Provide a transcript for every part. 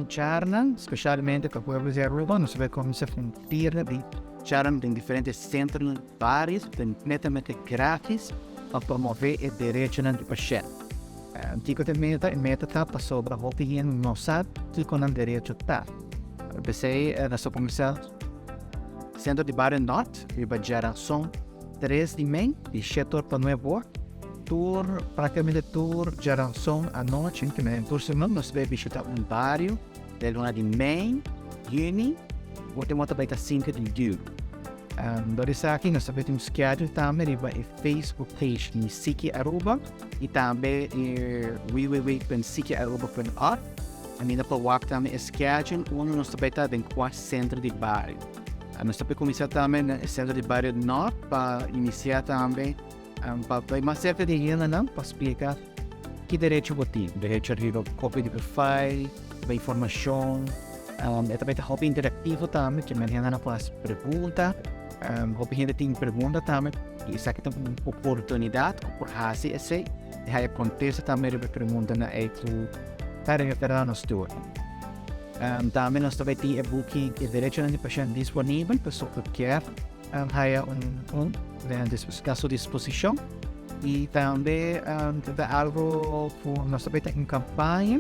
un charla, specialmente pa pueblo di Aruba. Nos ta bay cuminsa cu un tira di charla den diferente centronan di bario, netamente gratis, pa promove e derechonan di pashent. Kiko ta e meta? E meta ta pasobra hopi hende no sa kiko nan derecho ta. P'esei nos ta kuminsá Sentro di Bario Nort riba djaranson tres di mei di shete or pa nuebe or. Tur, praktikamente tur djaranson anochi, tur siman nos ta bai bishita un bario den luna di mei, yüni, último ta bai ta sinku di yüli. Dor esaki nos ta bai tin un schedule tambe riba e Facebook page di Siki Aruba. I tambe e www.sikiaruba.org. Aminda por wak tambe e schedule unda nos ta bai ta den kua centro di bario. Nos ta bai kuminsá tambe na e centro di bario Nort pa inisiá tambe pa bai mas serka di hendenan pa splika ki derecho bo tin. Derecho riba kopia di bo file, riba informashon. E ta bai ta hopi interaktivo tambe, ke men hendenan por hasi pregunta. Hopi hende tin pregunta tambe i esaki ta un oportunidat ku por hasi esei i haya kontesta tambe riba e preguntanan ei ku ta referá nos tur. Tambe nos ta bai tin e buki E Derechonan di Pashènt disponibel pa esun ku kier haya un na su disposishon. I tambe ta algu ku nos ta bai ta un kampaña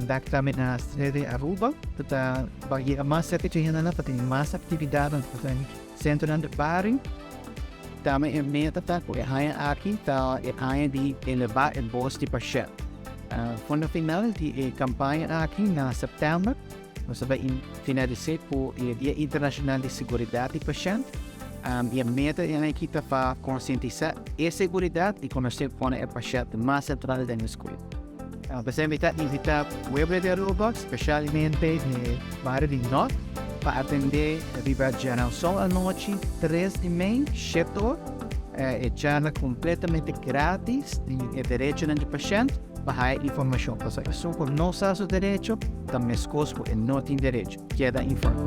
bek tambe na sede Aruba ku ta pa yega mas serka dje hendenan pa tin mas aktividatnan pa tin sentronan di bario. Tambe e meta ta ku e aña aki ta e aña di elevá e bos di pashènt. Fondo final di e kampaña aki na sèptèmber nos ta bai finalis'é ku e Dia Internashonal di Seguridat di Pashènt i e meta di aña aki ta pa konsientisá e seguridat i konosé pone e pashènt mas sentral den nos kuido. P'esei mi ta invitá pueblo di Aruba, spesialmente e bario di Nort, pa atendé riba djaranson anochi tres di mei, shete or, e charla kompletamente gratis di e derechonan di pashènt pa haya informashon. Pasobra esun ku no sa su derecho ta meskos ku e no tin derecho. Keda informá.